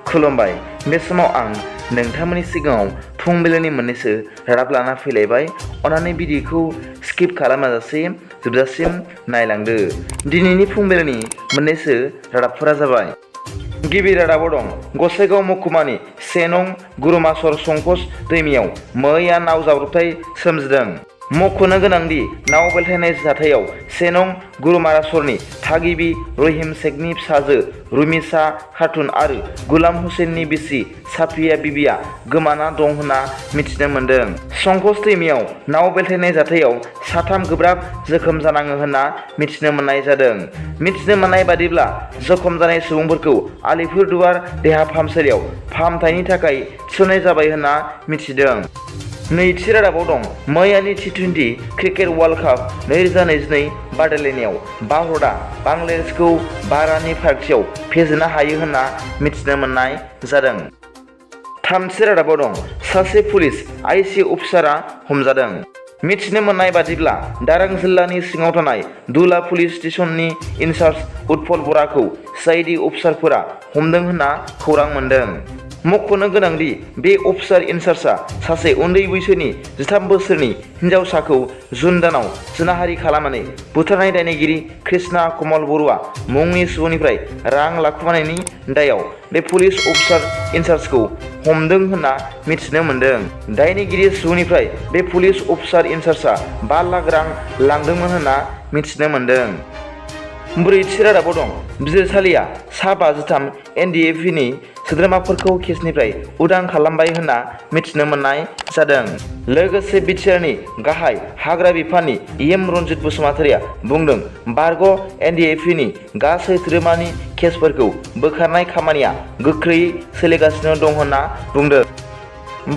खुलुमबाय। बे समाव आं नोंथांमोननि सिगाङाव फुंबिलिनि मोननैसो रादाब लाना फैलायबाय। अन्नानै भिडिअखौ स्किप खालामाजासे जोबजासिम नायलांदो। दिनैनि फुंबिलिनि मोननैसो रादाबफोरा जाबाय। गिबि रादाबाव दं गसाइगाव महकुमानि 1 नं गुरुमासर संकस दैमायाव मैया नाव जाब्रबथाय सोमजिदों। मख'नो गोनांदि नाव बेलथायनाय जाथायाव 1 नं गुरुमारासरनि थागिबि रहिम शेखनि फिसाजो रुमिसा खातुन आरो गुलाम हुसैननि बिसि साफिया बिबिया गोमाना दं होनना मिथिनो मोन्दों। संकस दैमायाव नाव बेलथायनाय जाथायाव 3 गोब्राब जोखोम जानाङो होनना मिथिनो मोननाय जादों। मिथिनो मोननाय बादिब्ला जखम जानाय सुबुंफोरखौ आलिपुरदुवार देहा फाहामसालियाव फाहामथायनि थाखाय थिसननाय जाबाय होनना मिथिदों। नैथि रादाबाव दं मैयानि T20 क्रिकेट वर्ल्ड काप 2022 बादायलायनायाव भारतआ बांलादेशखौ 5 राननि फारागथियाव फेजेननो हायो होनना मिथिनो मोननाय जादों। थामथि रादाबाव दं सासे पुलिस IC अफिसारा हमजादों। मिथिनो मोननाय बादिब्ला दारां जिल्लानि सिङाव थानाय दुला पुलिस स्टेशननि इनचार्ज उत्पल बराखौ CID अफिसारफोरा हमदों होनना खौरां मोन्दों। मख'नो गोनांदि बे अफिसार इनचार्जआ सासे उन्दै बैसोनि 13 बोसोरनि हिन्जावसाखौ जुन दानाव जिनाहारि खालामनानै बुथारनाय दायनिगिरि कृष्णा कमल बरुवा मुंनि सुबुंनिफ्राय रां लाखुमानायनि दायाव बे पुलिस अफिसार इनचार्जखौ हमदों होनना मिथिनो मोन्दों। दायनिगिरि सुबुंनिफ्राय बे पुलिस अफिसार इनचार्जआ 5 लाख रां लांदोंमोन होनना मिथिनो मोन्दों। ब्रैथि रादाबाव दं बिजिरसालिया सा 53 NDFB नि सोद्रोमाफोरखौ केसनिफ्राय उदां खालामबाय होनना मिथिनो मोननाय जादों। लोगोसे बिटिआरनि गाहाय हाग्रा बिफाननि EM रन्जित बसुमतारिया बुंदों बारग' NDFB नि गासै सोद्रोमानि केसफोरखौ बोखारनाय खामानिया गोख्रैयै सोलिगासिनो दं होनना बुंदों।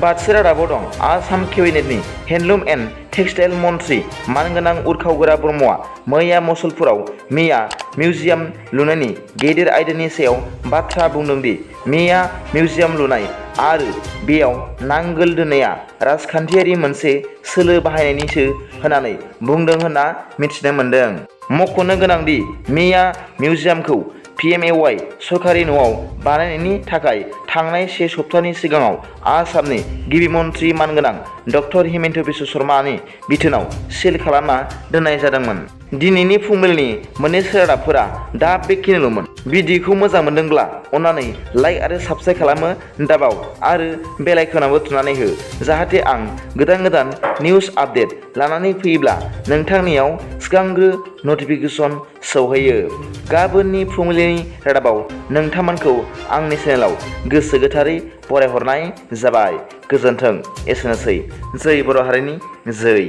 बाथि रादाबाव दं आसाम केबिनेटनि हेन्डलुम एन्ड टेक्सटाइल मन्थ्रि मानगोनां उरखावगोरा ब्रह्मआ मैया मुसलपुराव मिया मिउजियाम लुनायनि गेदेर आयदानि सायाव बाथ्रा बुंदोंदि मिया मिउजियाम लुनाय आरो बेयाव नांगोल दोननाया राजखान्थियारि मोनसे सोलो बाहायनायनिसो होननानै बुंदों होनना मिथिनो मोन्दों। मख'नो गोनांदि मिया मिउजियामखौ PMAY सरकारि न'आव बानायनायनि थाखाय थांनाय 1 सप्तानि सिगाङाव आसामनि गिबि मन्थ्रि मानगोनां डक्टर हिमन्त बिश्व शर्मानि बिथोनाव सिल खालामना दोननाय जादोंमोन। दिनैनि फुंबिलिनि मोननैसो रादाबफोरा दा बेखिनिल'मोन। भिडिअखौ मोजां मोनदोंब्ला अन्नानै लाइक आरो साबस्क्राइब खालामो दाबाव आरो बेल आइकनावबो थुनानै हो जाहाथे आं गोदान निउस आपडेट लानानै फैयोब्ला नोंथांनियाव सिगांग्रो नटिफिकेसन सौहैयो। गाबोननि फुंबिलिनि रादाबाव नोंथांमोनखौ आंनि चेनेलाव गोसो गोथारै बरायहरनाय जाबाय। गोजोन्थों। एसेनोसै। जै बर' हारिनि जै।